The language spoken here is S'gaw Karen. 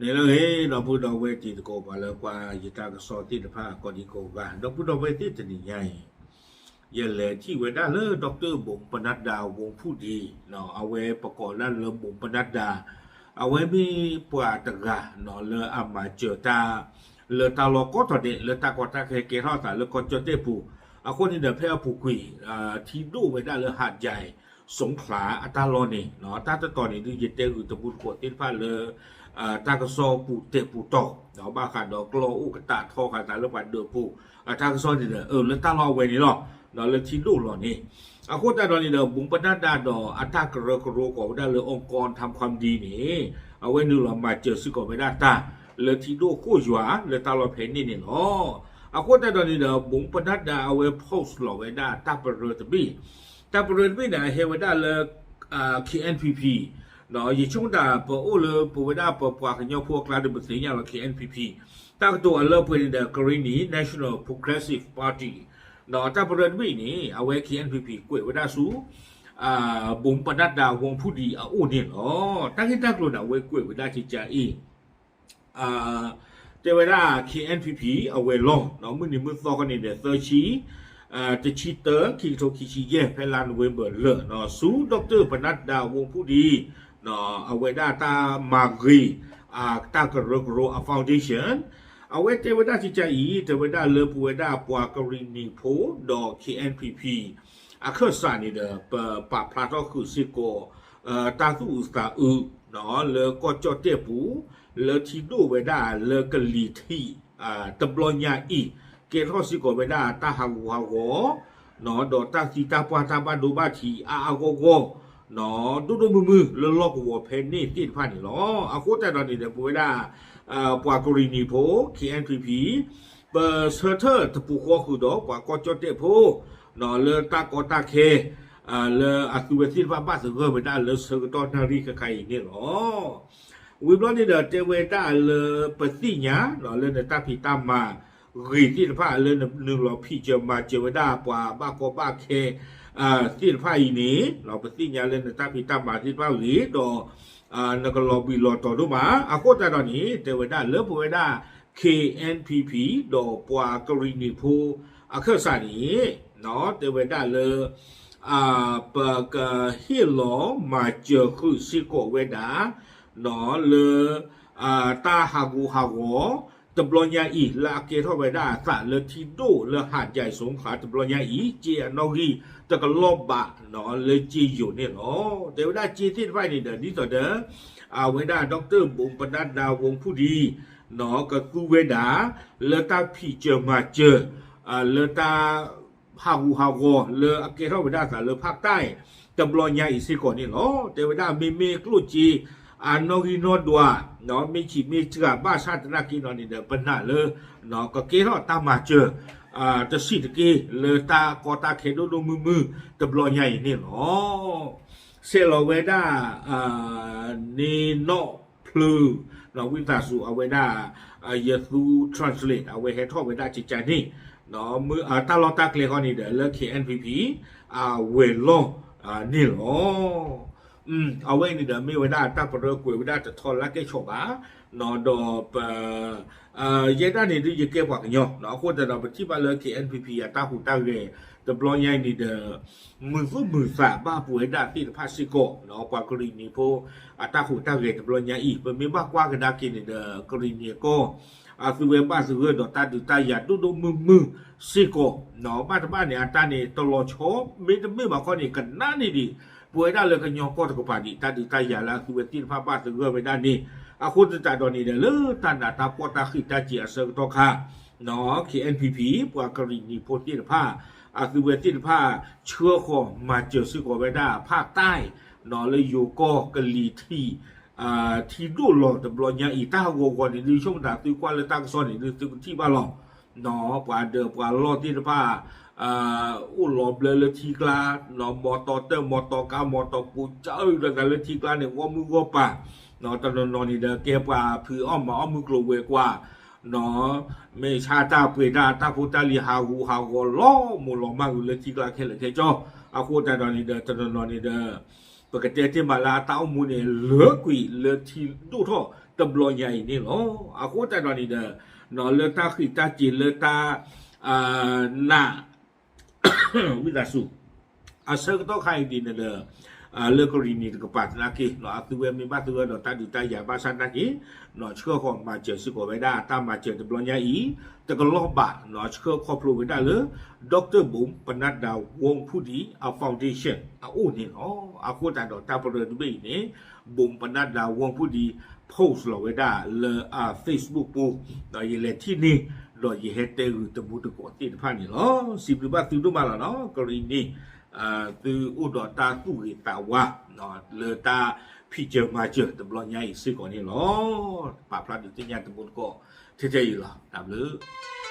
န့ၣ်လၢအဂ့ၤ ဒီပုၢ်ဒီဝဲၢ်တံၤသကိး ပှၤလၢကွၢ်ယတၢ်ကစီၣ်သ့ၣ်တဖၣ်ကိးဒံကိးဂၤ ဒီပုၢ်ဒီဝဲၢ်သ့ၣ်တနံၤညါအံၤ ယလဲၤထံၣ်ဝဲဒၣ်လၢ ဒီကတၢၣ် ဘိးပနၢ်ဒါဝူဖူဒံ အဝဲပကိးဒၣ်လၢဘိးပနၢ်ဒါ အဝဲမ့ၢ်ပှၤတဂၤလၢအမၤစၢၤတၢ် လၢတၢ်လီၢ်ကိးတီၤဒဲး လၢတၢ်ကီတၢ်ခဲကဲထီၣ်အသးလၢကီၢ်ကၠီၣ်တဲၣ်ပူၤ အဃိန့ၣ်ဒီး ဖဲအပူၤကွံာ် ထံဒိၣ်ဝဲဒၣ်လၢ ဟးဒ်စူၤခလး အတၢ်လီၢ်န့ၣ် တၢ်တတီၤန့ၣ်ဒုး ယတဲဂုာ်တပူၤတကိးသ့ၣ်တဖၣ်လၢ တၢ်ကစီၣ်ပူၤတဲာ်ပူၤတီၤ ဘၣ်ဃးဒီးကျီၢ်အိၣ်ကတးထီဃာ်သးလၢပှၤဒၢးဖိ တၢ်ကစီၣ်န့ၣ်ဒီး လၢတၢ်လီၢ်အဝဲန့ၣ်လီၤ လၢထံဒိၣ်လီၤန့ၣ် အဃိသတးဒီးန့ၣ်ဒီး ဘိးပနၢ်ဒါဒီးအတၢ်ကရၢကရိကိးဝဲဒၣ်လၢ องค์กรทำความดี န့ၣ် အဝဲနုာ်လီၤမၤစၢၤစ့ၢ်ကီးဝဲဒၣ်တၢ် လၢထံဒိၣ်ဃိၣ်ယွၤလၢတၢ်လီၢ်ဖဲန့ၣ်န့ၣ်လီၤ. အဃိသတးဒီးန့ၣ်ဒီး ဘိးပနၢ်ဒါအဝဲ post လီၤဝဲဒၣ်တၢ်ပရၢတဘ့ၣ် တၢ်ပရၢတဘ့ၣ်န့ၣ် အဟဲဝဲဒၣ်လၢ K N P P ယဆိကမိၣ်တၢ်ပအိၣ်လၢပဝဲဒၣ်ပပှၤကညီဖိအကျါဒီး ပသ့ၣ်ညါလီၤ K N P P တၢ်ကတိၤအလၢအပှဲၤန့ၣ်ဒီး Karenni National Progressive Party ဒီးတၢ်ပရၢတဘ့ၣ်န့ၣ် အဝဲ K N P P ကွဲးဝဲဒၣ်ဆူ ဘိးပနၢ်ဒါဝူဖူဒံအအိၣ်န့ၣ်လီၤ. တၢ်ဂ့ၢ်တၢ်ကျိၤန့ၣ် အဝဲကွဲးဝဲဒၣ်ကကါအံၤ တဲဝဲဒၣ် K N P P အဝဲၤလီၢ် မုၢ်နံၤမုၢ်သီခီန့ၣ်ဒီး သၢဆံ တဆံတၢ ခံကထိခံဆံယဲၢ် ဖဲလါနိၣ်ဝ့ဘၢၣ်လၢာ် ဆူ ဒီကတၢၣ် ပနၢ်ဒါဝူဖူဒံ အဝဲဒၣ်တၢ်မၤဂ့ၤ တၢ်ကရၢကရိအ foundation အဝဲတဲဝဲဒၣ်ကကါအံၤ တဲဝဲဒၣ်လၢပဝဲဒၣ်ပှၤကရံၣ်နံၣ်ဖိဒီး K N P P အခၢၣ်စးန့ၣ်ဒီး ပပာ်ဖျါထီၣ်ဃုာ်စ့ၢ်ကီး တၢ်သူၣ်အုးသးအုး လၢကီၢ်ကၠီၣ်တဲၣ်ပူၤ လၢထံဒိၣ်ဝဲဒၣ်လၢကလံၤထံး တဘျီညါအံၤ ကဲထီၣ်စ့ၢ်ကီးဝဲဒၣ်တၢ်ဟးဂူာ်ဟးဂီၤ ဒီးတၢ်သံတၢ်ပှၢ်တၢ်ဘၣ်ဒိဘၣ်ထံးအါအါဂီၢ်ဂီၢ် ဒိၣ်ဒိၣ်မုၢ်မုၢ်လၢလီၢ်ကဝီၤဖဲန့ၣ်သ့ၣ်တဖၣ်န့ၣ်လီၤ. အဃိသတးဒီးန့ၣ်ဒီး ပဝဲဒၣ် ပှၤကရံၣ်နံၣ်ဖိ K N P P ပဆၢထၢၣ်တပူၤဃီဃုာ်ဒီးပှၤကီၢ်ကၠီၣ်တဲၣ်ဖိ လၢတၢ်ကီတၢ်ခဲ လၢအသုဝဲသ့ၣ်တဖၣ်ဘၣ်သဂၢၢ်ဝဲဒၣ်လၢဆၢကတီၢ်နၣ်ရံၣ်ခဲခါအံၤန့ၣ်လီၤ. ဝံၤဘျီန့ၣ်ဒီးတဲဝဲဒၣ်လၢပသ့ၣ်ညါ လၢနတၢ်ဖံးတၢ်မၤဂ့ၤသ့ၣ်တဖၣ်လၢနနုာ်လီၤဖံးစၢၤမၤစၢၤဝဲဒၣ်ပှၤဘၣ်ကီဘၣ်ခဲ သ့ၣ်တဖၣ်အံၤန့ၣ် ပသ့ၣ်ညါလၢနတၢ်ဖံးတၢ်မၤသ့ၣ်တဖၣ်ဂ့ၤဒီး နကလီၤဘှံးလီၤတီၤဒိၣ်မး အဃိသတးဒီးန့ၣ် တဲဝဲဒၣ်လၢပဝဲဒၣ် K N P P ဒီးပှၤကရံၣ်နံၣ်ဖိအခၢၣ်စးန့ၣ် တဲဝဲဒၣ်လၢ ပကဟ့ၣ်လီၤမၤစၢၤဃုာ်စ့ၢ်ကီးဝဲဒၣ် လၢ တၢ်ဟးဂူာ်ဟးဂီၤ တဘျီညါအံၤ လၢအကဲထီၣ်ဝဲဒၣ်အသးလၢထံဒိၣ်လၢဟးဒ်စူၤခလးတဘျီညါအံၤ စ့အနီၣ်ဂံၢ်တကလီၢ်ဘး လၢစ့ယိၤန့ၣ်လီၤ. တဲဝဲဒၣ်စ့သ့ၣ်တဖၣ်အံၤန့ၣ်ဒီး ဒ်သိးဒီး အဝဲဒၣ် ဒီကတၢၣ် ဘိးပနၢ်ဒါဝူဖူဒံ ကသူဝဲဒၣ် လၢတၢ်ဖံးစၢၤမၤစၢၤ လၢတၢ် ဟးဂူာ်ဟးဂီၤလၢအကဲထီၣ်ဝဲဒၣ်အသးလၢဖးတၢ် တဘျီညါအံၤစ့ၢ်ကီးန့ၣ်လီၤ. တဲဝဲဒၣ်မ့မ့ၢ်ကျိၣ်စ့ အနီၣ်ဂံၢ်နီၣ်ဒွး မ့ၢ်ဆံးမ့ၢ်စှၤဘၣ်ဆၣ်သနာ်က့နီၤန့ၣ်ဒီး ပနာ်လၢ ကကဲထီၣ်တၢ်မၤစၢၤ တဆံးတက့ၢ် လၢတၢ်ကီတၢ်ခဲဒိၣ်ဒိၣ်မုၢ်မုၢ် တဘျီညါအံၤန့ၣ်လီၤ. ဆဲးလီၤဝဲဒၣ် န့ၣ်နီၣ်ဖျၢၣ် ဝံသးစူၤအဝဲဒၣ် ယသူ translate အဝဲဟဲထီၣ်ဝဲဒၣ်ကကါန့ၣ် တၢ်လီၢ်တၢ်ကျဲဃီန့ၣ်ဒီး လၢ K N P P အဝဲၤလီၢ်န့ၣ်လီၤ. အဝဲန့ၣ်ဒီးမ့ၢ်ဝဲဒၣ်တၢ်ပရၢကွဲးဝဲဒၣ်တထီလၢကဲဆိးဘၣ် ဒီးပ ယဲဒၣ်န့ၣ်ဒုးယကဲပှၤကညီ အဃိသတးဒီး ပထံၣ်ဘၣ်လၢ K N P P အတၢ်ဟူးတၢ်ဂဲၤ တဘျီညါအံၤန့ၣ်ဒီး မုာ်သူၣ်မုာ်သးဘၣ်ပဝဲဒၣ်သ့ၣ်တဖၣ်စ့ၢ်ကီး ပှၤကရံၣ်နံၣ်ဖိ အတၢ်ဟူးတၢ်ဂဲၤတဘျီညါအံၤ ပမ့ၢ်ဘၣ်ကွၢ်ကဒါက့ၤန့ၣ်ဒီး ကရံၣ်နံၣ်အကီၢ် အသုဝဲဘၣ်သဂၢၢ်ဒီးတၢ်ဒုးတၢ်ယၤဒိၣ်ဒိၣ်မုၢ်မုၢ်စ့ၢ်ကီး ဘၣ်တဘၣ်န့ၣ် အတၢ်န့ၣ်တလီၤဆီ မ့တမ့ၢ်ဘၣ်ခီန့ၣ် ကနးန့ၢ်ဒံး ပဝဲဒၣ်လၢကညီကီၢ်တကပၤဒံး တၢ်ဒုးတၢ်ယၤလၢအသုဝဲသ့ၣ်တဖၣ်ဘၣ်သဂၢၢ်ဝဲဒၣ်န့ၣ် အဃိသတးဒီးန့ၣ်ဒီး လၢတၢ်နးတၢ်ဖှီၣ်တၢ်ဃံးတၢ်စ့ၤအဆၢကတီၢ်ခါ K N P P ပှၤကရံၣ်နံၣ်ဖိသ့ၣ်တဖၣ် အသုဝဲသ့ၣ်တဖၣ် ဆှၢဃီၤမၤစၢၤစ့ၢ်ကီးဝဲဒၣ် ဖးတၢ် လၢယိၤကီၢ်ကလံၤထံး ထံဒိၣ်လီၤတဘျီညါအံၤ တၢ်ဟးဂီၤဂီၤန့ၣ်ဒုး ဆိကမိၣ်သးသုကွၢ်လၢတၢ်ကစီၣ်န့ၣ်ဒုး သုကထံၣ်ဘၣ်လီၤ. ပှၤဒၢးပှၤလီၢ်သ့ၣ်တဖၣ် အိၣ်လီၤဘျၢလၢထံကျါ မီတီတၢၢ် မီတီကါ မီတီပူၤ ကၢအုးဒီးသးလၢထံကျါန့ၣ် ဂီၢ်မုၢ်ဂီၢ်ပၤ တနီၤနီၤန့ၣ်ဒီး ကဲပှၤဖုးအီၣ်မၤအီၣ်မုၢ်ကျိၤဝဲၤကွာ် မ့ၢ်ဆါတၢ်ပှ့ၤတၢ် တၢ်ဖိတၢ်လံၤဟးဂူာ်ဟးဂီၤလီၤမိၢ်လီၤမၢ်ဂုာ်လၢထံကျါခဲလၢာ်ခဲဆ့ အဃိသတးဒီးန့ၣ်ဒီး တနီၤနီၤန့ၣ်ဒီး ပကတဲတ့ၢ်မးလၢအတၢ်အိၣ်မူန့ၣ် လၢကွံာ်လၢထံဒိၣ်ထီၣ် တဘျီညါအံၤန့ၣ်လီၤ. အဃိသတးဒီးန့ၣ်ဒီး လၢတၢ်ဃံးတၢ်စ့ၤလၢတၢ် နာ် ဝံသးစူၤ အဆၢကတီၢ်ခါအံၤဒ်န့ၣ်ဒီး လၢကရံၣ်နံၤတကပၤသနာ်က့ အသုဝဲမ့ၢ်ဘၣ်သုဝဲဒီးတၢ်ဒုးတၢ်ယၤဘၣ်ဆၣ်သနာ်က့ ဆှၢဃီၤမၤစၢၤစ့ၢ်ကီးဝဲဒၣ်တၢ်မၤစၢၤတဘျီညါအံၤ တကလီၢ်ဘၣ် ဆှၢခီဖျိဝဲဒၣ်လၢ Doctor ဘိၣ်ပနၢ်ဒါဝီဖူဒံ အ foundation အအိၣ်န့ၣ်လီၤ. အဃိသတးဒီးတၢ်ပရၢတဘ့ၣ်အံၤန့ၣ် ဘိၣ်ပနၢ်ဒါဝီဖူဒံ post လီၤဝဲဒၣ်လၢအ Facebook ပူၤ ဒီးယလဲၤထံၣ်န့ၢ် ဒီးယဟဲတဲဂုာ်တမူတကိးသ့ၣ်တဖၣ်န့ၣ်လီၤ. စံးဘျုးဘၣ်သုဒိၣ်မးလီၤနီၤ ကရံၣ်နံၤ သုအိၣ်ဒီးတၢ်သူၣ်ဂ့ၤသးဝါ လၢတၢ်ဖံးစၢၤမၤစၢၤတဘျီညါအံၤစ့ၢ်ကီးန့ၣ်လီၤ. ပာ်ဖျါဒုးသ့ၣ်ညါတမူတကိး ထဲထဲအံၤလီၤ. တၢ်ဘျုး